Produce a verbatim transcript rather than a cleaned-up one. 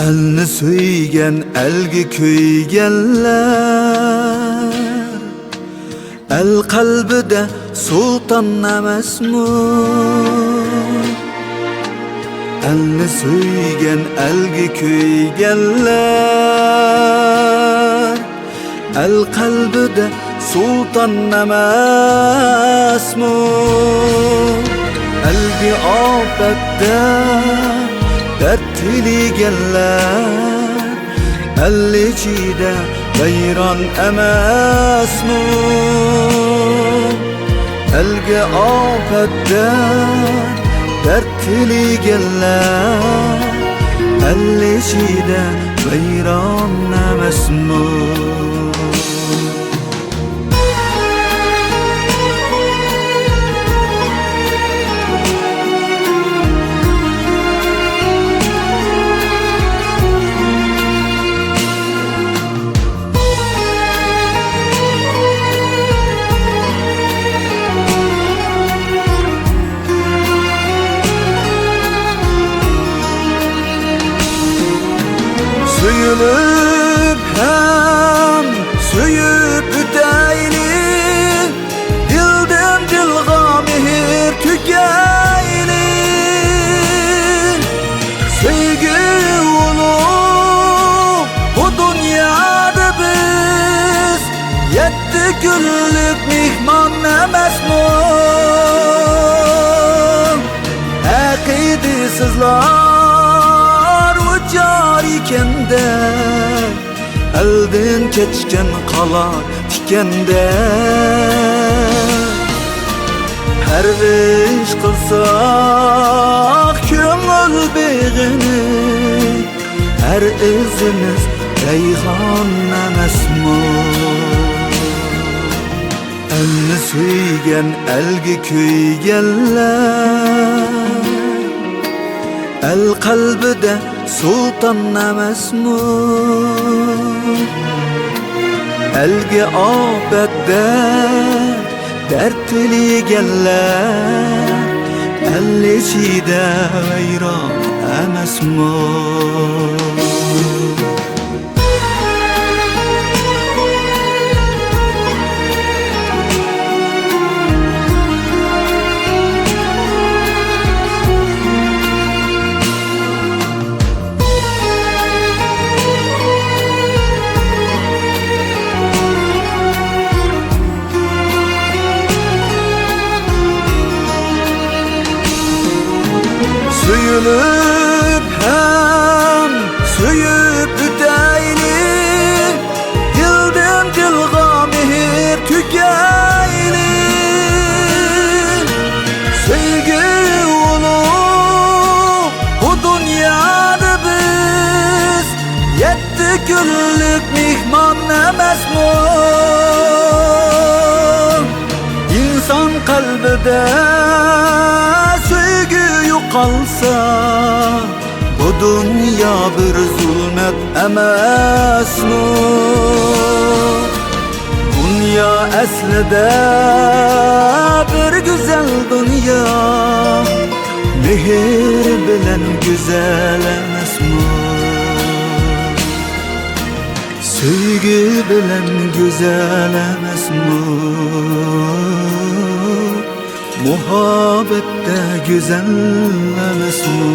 ئەلنى سۆيگەن، ئەلگە كۆيگەنلەر، ئەل قەلبىدە سۇلتان ئەمەسمۇ؟ ئەلنى سۆيگەن، ئەلگە كۆيگەنلەر، ئەل قەلبىدە سۇلتان ئەمەسمۇ؟ ئەلگە ئاپەتتە دەرد تىلىگەنلەر، ئەل ئىچىدە ۋەيران ئەمەسمۇ؟ ئەلگە ئاپەتتە دەرد تىلىگەنلەر، ئەل ئىچىدە ۋەيران ئەمەسمۇ؟ سۆيۈلۈپ ھەم سۆيۈپ ئۆتەيلى، دىلدىن دىلغا مېھىر تۆكەيلى. سۆيگۈ ئۇلۇغ بۇ دۇنيادا بىز، يەتتە كۈنلۈك مېھمان ئەمەسمۇ؟ ئەقىدىسىزلار ئۇچار ئىكەندە، ئەلدىن كەچكەن قالار تىكەندە. پەرۋىش قىلساق كۆڭۈل بېغىنى، ھەر ئىزىمىز رەيھان ئەمەسمۇ؟ ئەلنى سۆيگەن، ئەلگە كۆيگەنلەر، ئەل قەلبىدە سۇلتان ئەمەسمۇ؟ ئەلگە ئاپەتتە دەرد تىلىگەنلەر، ئەل ئىچىدە ۋەيران ئەمەسمۇ؟ سۆيۈلۈپ ھەم سۆيۈپ ئۆتەيلى، دىلدىن دىلغا مېھىر تۆكەيلى. سۆيگۈ ئۇلۇغ بۇ دۇنيادا بىز، يەتتە كۈنلۈك مېھمان ئەمەسمۇ؟ ئىنسان قەلبىدە سۆيگۈ يوقالسا، بۇ دۇنيا بىر زۇلمەت ئەمەسمۇ؟ دۇنيا ئەسلىدە بىر گۈزەل دۇنيا، مېھىر بىلەن گۈزەل ئەمەسمۇ؟ سۆيگۈ بىلەن گۈزەل ئەمەسمۇ؟ مۇھەببەتتە گۈزەل ئەمەسمۇ؟